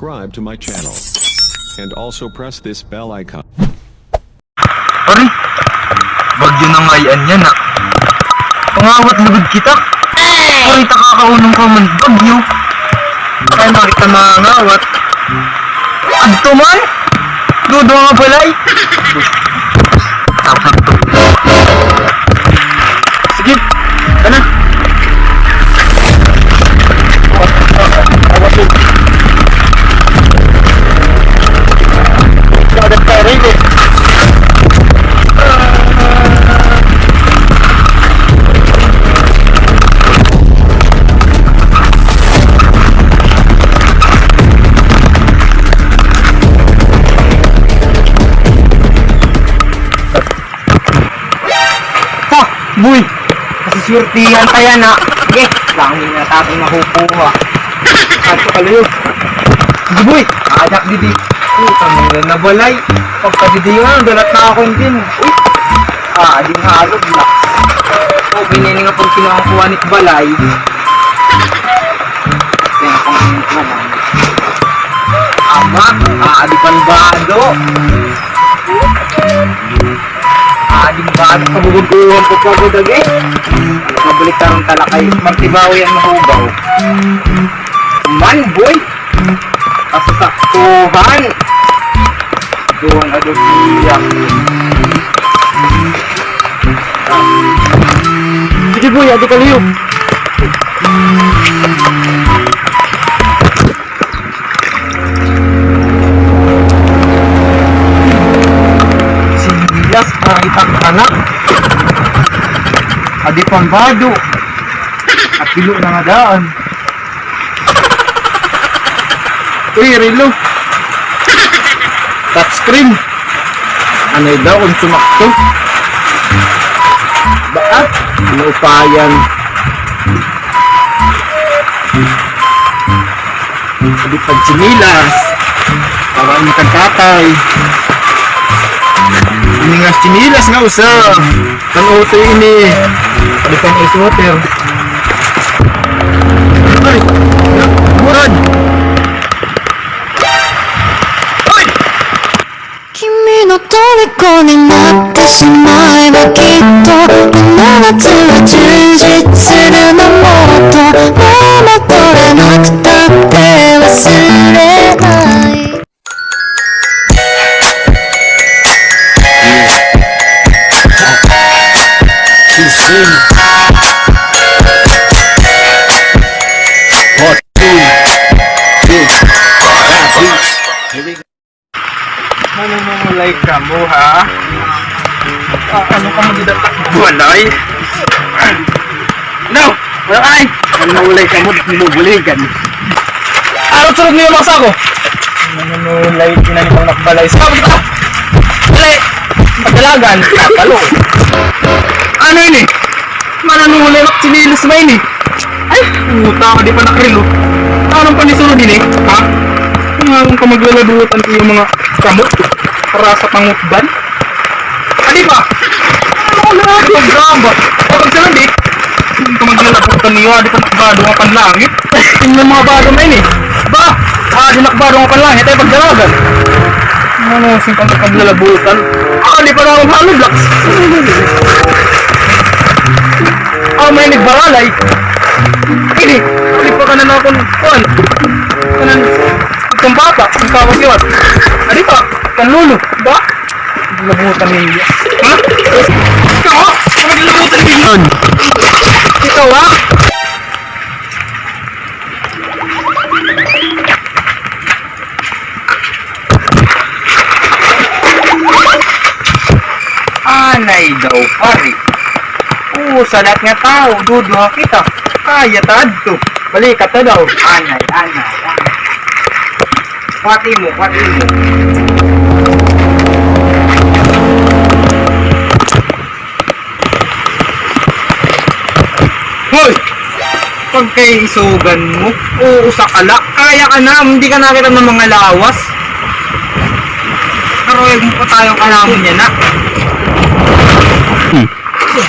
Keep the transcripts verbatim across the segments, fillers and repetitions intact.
Subscribe to my channel. And also press this bell icon. Aray, bagyo na ngay-an yana. Pangawat lugod kita. Aray, ta kakaunong ka man bagyo. Kay makita mangawat. Adto man. Dudo nga balay. Sige, tana. Ha! Boy! Kasiswertihan ta yana. Sige, langin na ta aton makukuha. Adto ka, layo. Sige, boy! Adak didi. Putang ina na balay. Pagkadidi nga, dalat na ako din. Uy! Ah, di nga, halog na. Okay na ini nga pag kinuha-kuha nit balay. Kaya pang ano naman. Ama, ah, di panbado. Ah, di ba? Kabubuduhan ko pa ko dagi. Mabalik ka ron tala kay Martibawi ang mahugaw. Man, boy. Kasasaktuhan. Doon, ado siya. Sige, boy, adi ka liyo. Sinilas, kahit ang anak. Adi pang bado. At pilo na nga daan. Uy, relo. Touchscreen. Anay daw kung sumakto. Ba, ah, inuupayan. Di pagtsinilas. Para makagkatay. Ini nga tsinilas nga usa. Kan utoy ini. Di pang ice water. Ay! Murad! Ay! 君の虜になってしまえばきっとこの夏は充実するのもっと目も取れなくたって忘れない Manunulay kamo, ha? Ah, ano ka magdatak balay? No! Ano ay? Manunulay kamo, bubuligan. Ano sunod niyo, mga sako? Manunulay, tinaniman na balay. Sako kita! Dali! Pagdalagan! Kapalo! Ano ini? Mananulay, mak, tsinilas ba ini? Ay, puta, di pa nakrilo. Ano pa ni sunod ini, ha? Nga, kung ka maglalabutan iyo mga kamot, para sa pangutban. Adi pa? Ano ko na ito? Graba. Kapag sa langit, kung ka maglalabutan iyo, adi pa nakbado nga panlangit. Yung mga bado na ini. Ba? Ah, di nakbado nga panlangit, ay pagdalagan. Ano, sing ka maglalabutan? Ah, di pa na akong hollow blocks. Ah, may nagbaralay. Ini, adi pa ka na na akong, kuan. Kanan, itong bata, ang tawag yun. Adi pa, kan lolo, ba? Labutan niya. Ha? Ikaw, ha? Ano yung labutan niya? Ikaw, ha? Anay daw, pare. Oo, salat nga tawo, duduha kita. Kaya ta adto. Balikat ta daw. Anay, anay, anay. Pati mo, pati mo. Hoy! Pagkaisugan mo, oo, sa kala. Kaya ka na, hindi ka nakita ng mga lawas. Pero huwag mo pa tayong kalaman niya na. Hmm. Hmm.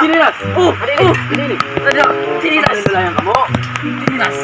Sinilas! Oh! Oh! Sinilas! Sinilas! Sinilas!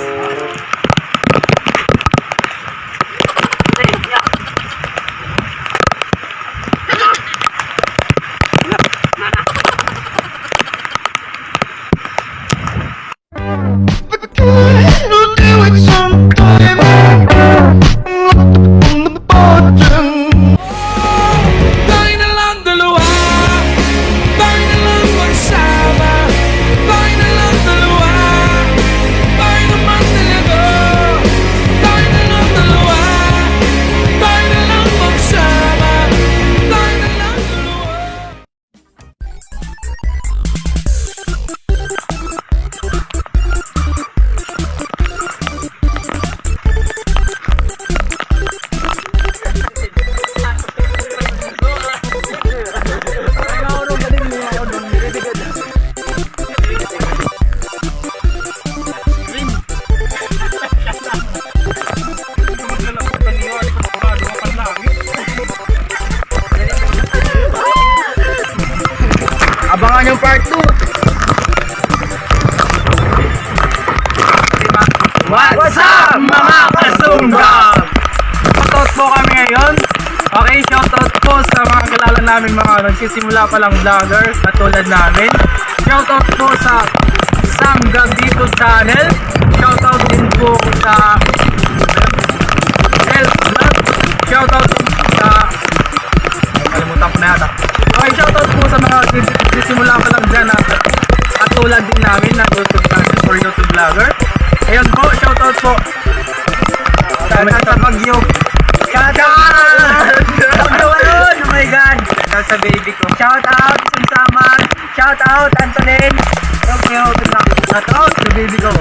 Abangan yung part two. What's up, mga kasumbang? Shoutout po kami ngayon. Okay, shoutout po sa mga kilala namin, mga nagsisimula pa lang vlogger, katulad namin. Shoutout po sa Sam Gabito Channel. Shoutout din po sa Elf Vlog. Shoutout din po sa, kalimutan ko na yata. Okay, shoutout po sa mga nagsisimula pa lang dyan na katulad din namin na YouTube channel or YouTube vlogger. Ayun po, shoutout po. Shoutout sa Baguio. Shoutout! Baguio, ayun! Oh my God! Shoutout sa baby ko. Shoutout sa Samar. Shoutout, Antonin. Thank you. Shoutout sa baby ko.